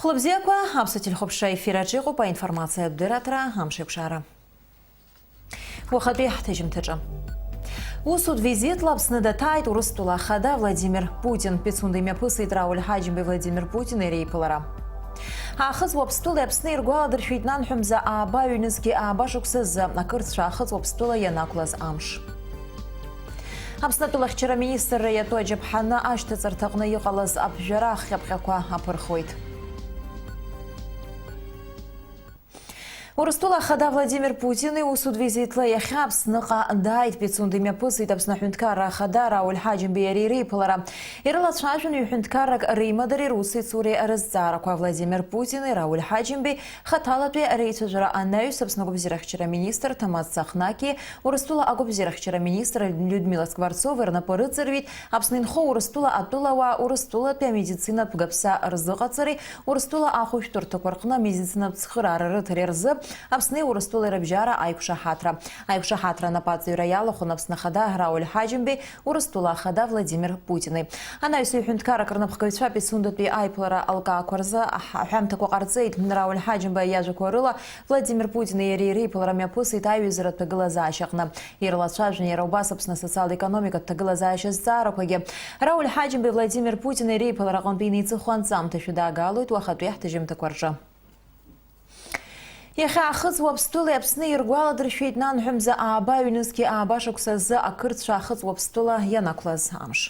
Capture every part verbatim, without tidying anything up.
Хәлыбзиақәа, аԥсуа телехәаԥшра ефир аҿы иҟоуп аинформациатә дырраҭара «Амшеиқәшара». Уахатәи ҳҭыжьымҭаҿы. Усутә визитла Аԥсны даҭааит Урыстәыла Ахада Владимир Путин. Пицунда имҩаԥысит Рауль Ҳаџьымбеи Владимир Путини реиԥылара. Аахыҵ Уаԥстәылеи Аԥсни иргәаладыршәеит нанҳәа мза ааба ҩнызқьи ааба шықәса азы, ақырҭцәа Аахыҵ Уаԥстәыла ианақәлаз амш. Аԥсны атәылахьчара министрра иатәу аџьаԥҳаны ашьҭаҵарҭаҟны иҟалаз аԥжәара ахҟьаԥҟьақәа аԥырхуеит. Урыстәыла Ахада Владимир Путини усутә визитла иахьа Аԥсныҟа дааит. Пицунда имҩаԥысит Аԥсны аҳәынҭқарра Ахада Рауль Ҳаџьымбеи иареи реиԥылара. Ирылацәажәон ҩ-ҳәынҭқаррак реимадареи русеицуреи рызҵаарақәа. Владимир Путини Рауль Ҳаџьымбеи хаҭалатәи реицәажәара анаҩс, Аԥсны агәабзиарахьчара министр Ҭамаз Цахнаки Урыстәыла агәабзиарахьчара министр Людмила Скворцова рнапы рыҵарҩит Аԥсны инхо Урыстәыла атәылауаа Урыстәылатәи амедицинатә гаԥса рзыҟаҵареи Урыстәыла ахәышәтәырҭақәа рҟны амедицинатә цхыраара рыҭареи рзы Аԥсни Урыстәылеи рыбжьара аиқәшаҳаҭра. Аиқәшаҳаҭра анапаҵаҩра иалахәын Аԥсны Ахада Рауль Ҳаџьымбеи Урыстәыла Ахада Владимир Путини. Анаҩс ҩ-ҳәынҭқаррак рнапхгаҩцәа Пицундатәи аиԥылара алкаақәа рзы аҳ-, аҳәамҭақәа ҟарҵеит. Рауль Ҳаџьымба иажәақәа рыла, Владимир Путини иареи реиԥылара мҩаԥысит аиҩызаратә ҭагылазаашьаҟны. Ирылацәажәон иара убас Аԥсны асоциал-економикатә ҭагылазаашьа зҵаарақәагьы. Рауль Ҳаџьымбеи Владимир Путини реиԥылара аҟынтәи инеиҵыху анҵамҭа шәыдаагалоит уахатәи ҳҭыжьымҭақәа рҿы. Иахьа Аахыҵ Уаԥстәылеи Аԥсни иргәаладыршәеит нанҳәа мза ааба ҩнызқьи ааба шықәса азы ақырҭцәа Аахыҵ Уаԥстәыла ианақәлаз амш.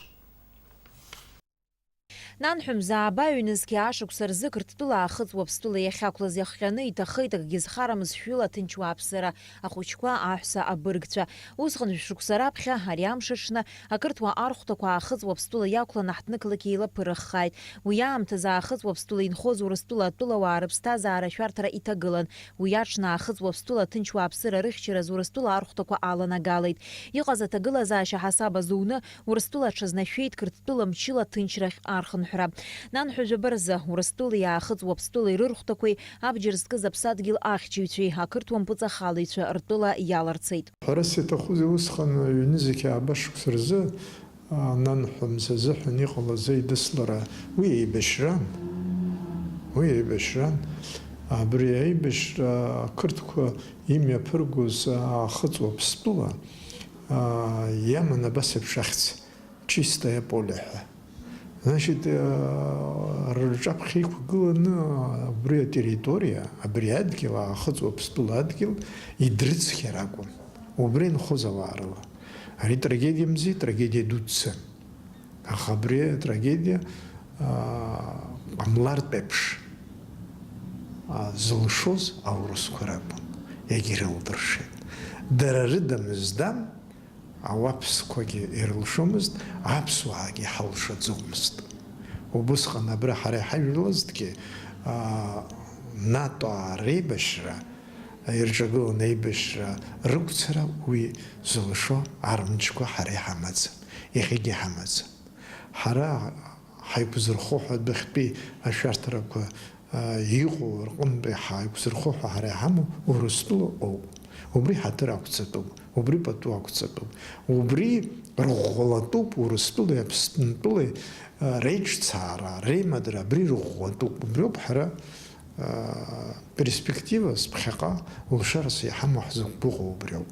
Нанҳәа мза ааба ҩнызқьи ашықәса рзы Қырҭтәыла Аахыҵ Уаԥстәыла иахьақәлаз иахҟьаны иҭахеит, акгьы зхарамыз шәҩыла аҭынч уааԥсыра, ахәыҷқәа, аҳәса, абыргцәа. Усҟан жәшықәса раԥхьа, ари амш аҽны, ақырҭуа архәҭақәа Аахыҵ Уаԥстәыла иақәланы ҳҭнықалақь еилаԥырыххааит. Уи аамҭазы Аахыҵ Уаԥстәыла инхоз Урыстәыла атәылауаа рыԥсҭазаара ашәарҭара иҭагылан. Уи аҽны Аахыҵ Уаԥстәыла аҭынч уааԥсыра рыхьчараз Урыстәыла архәҭақәа аланагалеит. Иҟаз аҭагылазаашьа ҳасаб азуны, Урыстәыла аҽазнашәеит Қырҭтәыла мчыла аҭынчрахь архынҳәра. Нанҳәа жәаба рзы Урыстәылеи Аахыҵ Уаԥстәылеи рырхәҭақәеи абџьар зкыз аԥсадгьыл ахьчаҩцәеи ақырҭуа мпыҵахалаҩцәа ртәыла иаларцеит. Ҳәарас иаҭахузеи, усҟан ҩнызқьи ааба шықәса рзы, а, нанҳәа мза азыҳәан иҟалаз аидыслара, уи еибашьран. Уи еибашьран. Абри аибашьра ақырҭқәа имҩаԥыргоз Аахыҵ Уаԥстәыла, а, иаман абас еиԥш ахьӡ. Чистое поле ҳәа. Значит, э, рҿаԥхьа иқәгыланы убри атерриториа, абри адгьыл, Аахыҵ Уаԥстәыла адгьыл идрыцқьар акәын, убри инхоз ауаа рыла. Ари трагедиамзи, трагедиа дуӡӡан. Аха абри атрагедиа, а, ҟамлартә еиԥш, а, зылшоз аурысқәа ракәын, иагьирылдыршеит. Дара рыда мыждам, ауаԥсқәагьы ирылшомызт, аԥсуаагьы ҳалшаӡомызт. Убысҟан абра ҳара иҳажәлазҭгьы, аа, натоаа реибашьра, ирҿагылан аибашьра рықәцара уи зылшо армчқәа ҳара иҳамаӡам, иахьагьы иҳамаӡам. Ҳара ҳаиқәзырхо ҳәа адәахьтәи ашәарҭарақәа, а, иҟоу рҟынтәи ҳаиқәзырхо ҳәа ҳара иҳамоу Урыстәыла ауп. Убри ҳаҭыр ақәҵатәуп, убри пату ақәҵатәуп, убри рыӷәӷәалатәуп Урыстәылеи Аԥснытәылеи, а, реиҿцаара, реимадара абри рыӷәӷәатәуп. Убриоуп ҳара, а, перспективас, ԥхьаҟа лшарас иҳамоу ҳзықәгәыӷуа убриоуп.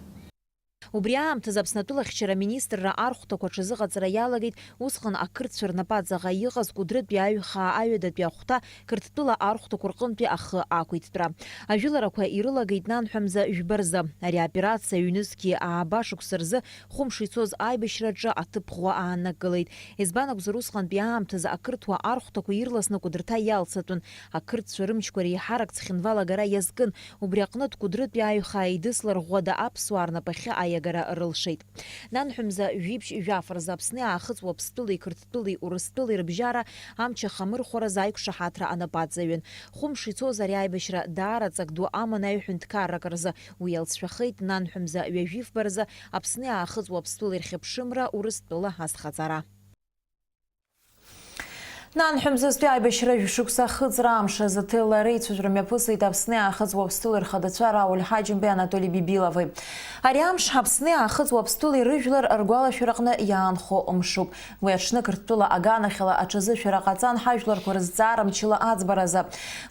Убри аамҭазы Аԥсны атәылахьчара аминистрра архәҭақәа аҽазыҟаҵара иалагеит, усҟан ақырҭцәа рнапы аҵаҟа иҟаз Кәыдрытәи аҩхаа аҩадатәи ахәҭа Қырҭтәыла архәҭақәа рҟынтәи ахы ақәиҭтәра. Ажәыларақәа ирылагеит нанҳәа мза жәба рзы. Ари аоперациа ҩнызқьи ааба шықәса рзы хәымш ицоз аибашьраҿы аҭыԥ ӷәӷәа ааннакылеит. Избан акәзар, усҟантәи аамҭазы ақырҭуа архәҭақәа ирласны Кәыдрыҭа иалцатәын. Ақырҭцәа рымчқәа реиҳарак Цхинвал агара иазкын, убри аҟнытә Кәыдрытәи аҩхаа еидыслар ӷәӷәада аԥсуаа рнапахьы аиагара рылшеит. Нанҳәа мза жәиԥшь жәаф рзы Аԥсни Аахыҵ Уаԥстәылеи Қырҭтәылеи Урыстәылеи рыбжьара амч ахамырхәаразы аиқәшаҳаҭра анапаҵаҩын. Хәымш ицоз ари аибашьра даара ҵак ду аман аҩ-ҳәынҭқаррак рзы. Уи иалҵшәахеит нанҳәа мза ҩажәифба рзы Аԥсни Аахыҵ Уаԥстәылеи рхьыԥшымра Урыстәыла азхаҵара. Нанҳәа мзызтәи аибашьра жәшықәса ахыҵра амш азы ҭелла реицәажәара мҩаԥысит Аԥсни Аахыҵ Уаԥстәылеи рхадацәа Рауль Ҳаџьымбеи Анатоли Бибилови. Ари амш Аԥсни Аахыҵ Уаԥстәылеи рыжәлар ргәалашәараҟны иаанхо мшуп. Уи аҽны Қырҭтәыла аганахьала аҽазышәара ҟаҵан ҳажәларқәа рызҵаара мчыла аӡбаразы.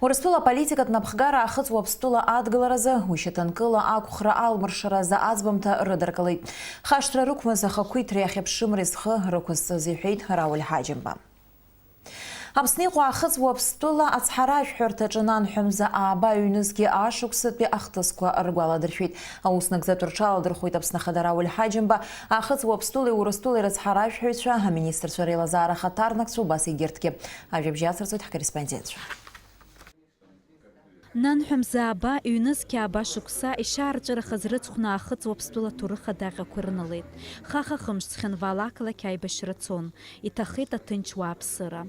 Урыстәыла аполитикатә напхгара Аахыҵ Уаԥстәыла адгыларазы, уи шьаҭанкыла ақәхра алмыршаразы аӡбамҭа рыдыркылеит. Хашҭра рықәмыз ахақәиҭреи ахьыԥшымреи зхы рықәызҵаз, иҳәеит Рауль Ҳаџьымба. Аԥсны иҟоу Аахыҵ Уаԥстәыла ацҳаражәҳәарҭаҿы нанҳәа мза ааба ҩнызқьи ашықәсатәи ахҭысқәа ргәаладыршәеит. Аус нагӡатә рҽаладырхәит Аԥсны Ахада Рауль Ҳаџьымба, Аахыҵ Уаԥстәылеи Урыстәылеи рыцҳаражәҳәаҩцәа, аминистрцәа реилазаара ахаҭарнакцәа, убас егьырҭгьы. Ажәабжь ацырҵоит ҳкорреспондентцәа. Нанҳәа мза ааба, ҩнызқьи ааба шықәса ишьаарҵәырахаз рыцхәны Аахыҵ Уаԥстәыла аҭоурых адаҟьақәа рнылеит. Хаха-хымш Цхинвал ақалақь аибашьра цон. Иҭахеит аҭынч уааԥсыра.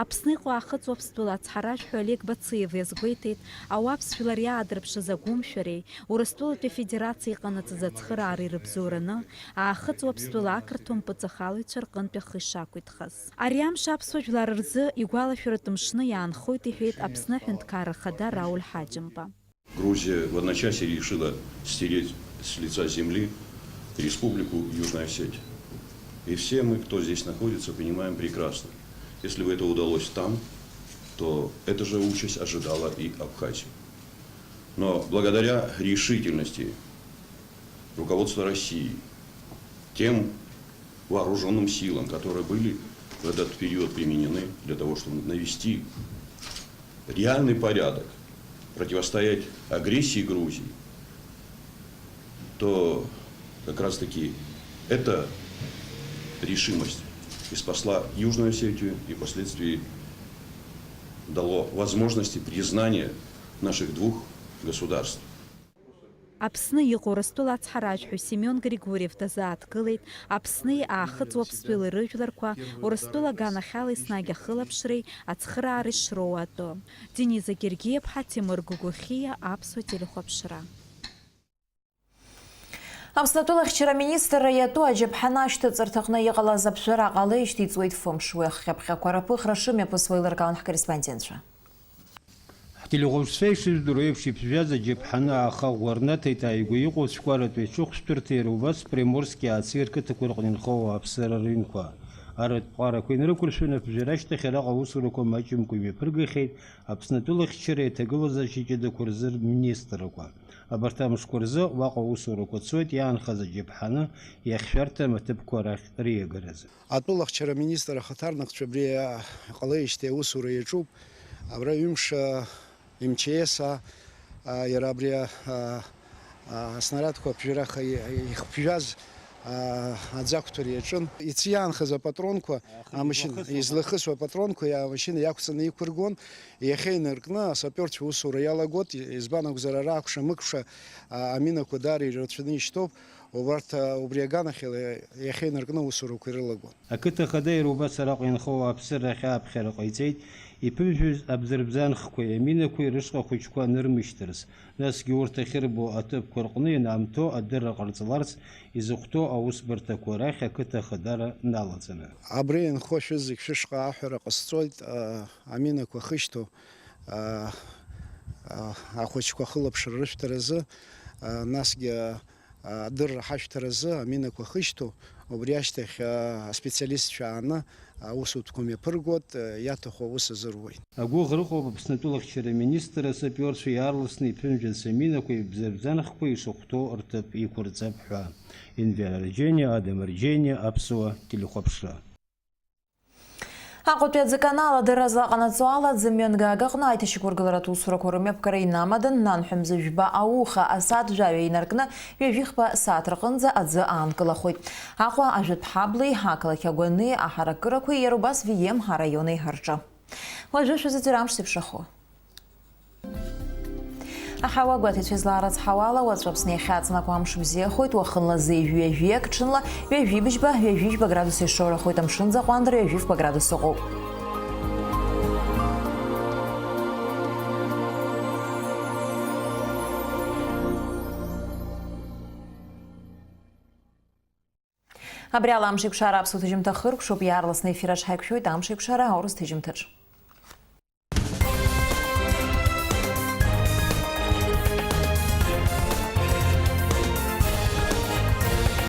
Аԥсны иҟоу Аахыҵ Уаԥстәыла ацҳаражәҳәаҩ Олег Бациев иазгәеиҭеит, ауаԥс жәлар иаадырԥшыз агәымшәареи, Урыстәылатәи Афедерациа иҟанаҵаз ацхыраареи рыбзоураны, Аахыҵ Уаԥстәыла ақырҭуа мпыҵахалаҩцәа рҟынтә ахы ишақәиҭхаз. Ари амш аԥсуа жәлар рзы игәалашәаратә мшны иаанхоит, иҳәеит Аԥсны Аҳәынҭқарра Ахада Рауль Ҳаџьымба. Грузия в одночасье решила стереть с лица земли Республику Южная Осетия. И все мы, кто здесь находится, понимаем прекрасно, если бы это удалось там, то эта же участь ожидала и Абхазию. Но благодаря решительности руководства России, тем вооружённым силам, которые были в этот период применены для того, чтобы навести реальный порядок, противостоять агрессии Грузии, то как раз-таки эта решимость и спасла Южную Осетию, и впоследствии дало возможности признания наших двух государств. Аԥсны иҟоу Урыстәыла ацҳаражәҳәаҩ Семион Григорьев дазааҭгылеит Аԥсни Аахыҵ Уаԥстәылеи рыжәларқәа Урыстәыла аганахьала еснагь ахылаԥшреи ацхыраареи шроуа атәы. Дениза Гергиаԥҳа, Ҭемыр Гогохиа, Аԥсуа телехәаԥшра. Аԥсны атәылахьчара аминистрра иатәу аџьаԥҳаны ашьҭаҵарҭаҟны иҟалаз аԥжәара аҟала ишьҭеиҵуеит фымш. Уи ахҟьаԥҟьақәа рыԥыхра шымҩаԥысуа еилыркаауан ҳкорреспондентцәа. Ҳтелехәаԥшцәа ишыжәдыруа еиԥш, иԥжәаз аџьаԥҳаны ааха ӷәӷәа рнаҭеит ааигәа иҟоу ацәкәаратәи аҽыхәшәтәырҭеи иара убас Приморски Ацеи рқыҭақәа рҟны инхо ауааԥсыра рыҩнқәа. Арратә ԥҟарақәа инрықәыршәаны аԥжәара ашьҭахь араҟа аусурақәа маҷымкәа имҩаԥыргахьеит Аԥсны атәылахьчареи аҭагылазаашьа ҷыдақәа рзы рминистррақәа. Абарҭ амшқәа рзы уаҟа аусурақәа цоит иаанхаз аџьаԥҳаны иахьшәарҭам аҭыԥқәа рахь риагаразы. Атәылахьчара аминистр ахаҭарнакцәа абри, а, иҟалеижьҭеи аусура иаҿуп. Абра ҩымш, а, М Ч С, а, а, иара абри, а, а, а, аснарядқәа ԥжәараха и-, ихԥжәаз, а, аӡы ақәҭәара иаҿын. Иацы иаанхаз апатронқәа, амашьына, излахысуа апатронқәа иа-, амашьына иақәҵаны иқәыргон. Иахьа инаркны асаперцәа усура иалагот, и-, избан акәзар, ара акәша-мыкәша, а, аминақәа даара ирацәаны ишьҭоуп. Убарҭ, а, убри аганахьала иахьа инаркны аусурақәа ирылагон. Ақыҭа ахада иара убас араҟа инхо ауааԥсыра ахь ааԥхьара ҟаиҵеит, иԥыжәжәаз абзарбзанхқәеи аминақәеи рышҟа ахәыҷқәа анырмышьҭырц, насгьы урҭ ахьырбо аҭыԥқәа рҟны ианаамҭоу адырра ҟарҵаларц изыхәҭоу аусбарҭақәа рахь ақыҭа ахадара налаҵаны. Абри инхо шәызегь шәышҟа аҳәара ҟасҵоит, а, аминақәа ахышьҭоу, а, а, ахәыҷқәа ахылаԥшра рышәҭаразы, а, насгьы, а, адырра ҳашәҭаразы аминақәа ахышьҭоу, убри ашьҭахь, а, аспециалистцәа ааны аусутәқәа мҩаԥыргот, а, иаҭаху аус азыруеит. Агәыӷра ыҟоуп Аԥсны атәылахьчара аминистр асапиорцәа иаарласны иԥынжәац аминақәеи абзарбзанхқәеи ишахәҭоу рҭыԥ иқәырҵап ҳәа. Енвер Арџьениа, Адам Арџьениа, Аԥсуа телехәаԥшра. Аҟәатәи аӡыканал адырра злаҟанаҵо ала, аӡымҩангага аҟны аиҭашьақәыргыларатә усурақәа рымҩаԥгара инамадан, нанҳәа мза жәба ауха асааҭ жәаҩа инаркны, ҩажәихԥа сааҭ рҟынӡа аӡы аанкылахоит. Аҟәа ажәытә ҳаблеи, ақалақь агәани аҳаракырақәеи, иара убас Вием араиони рҿы. Уажәы шәазыӡырҩ амш зеиԥшрахо. Аҳауа гәаҭеицәа излаарыцҳауала, уаҵәы Аԥсны иахьаҵнакуа амш бзиахоит, уахынла зежә ҩажәиак, ҽынла ҩажәибжьба, ҩажәижәба градус ишоурахоит, амшын аӡы аҟәандара ҩажәифба градус ыҟоуп. Абри ала Амшеиқәшара аԥсуа ҭыжьымҭа хыркәшоуп, иаарласны ефир аҿы ҳаиқәшәоит Амшеиқәшара аурыс ҭыжьымҭаҿ.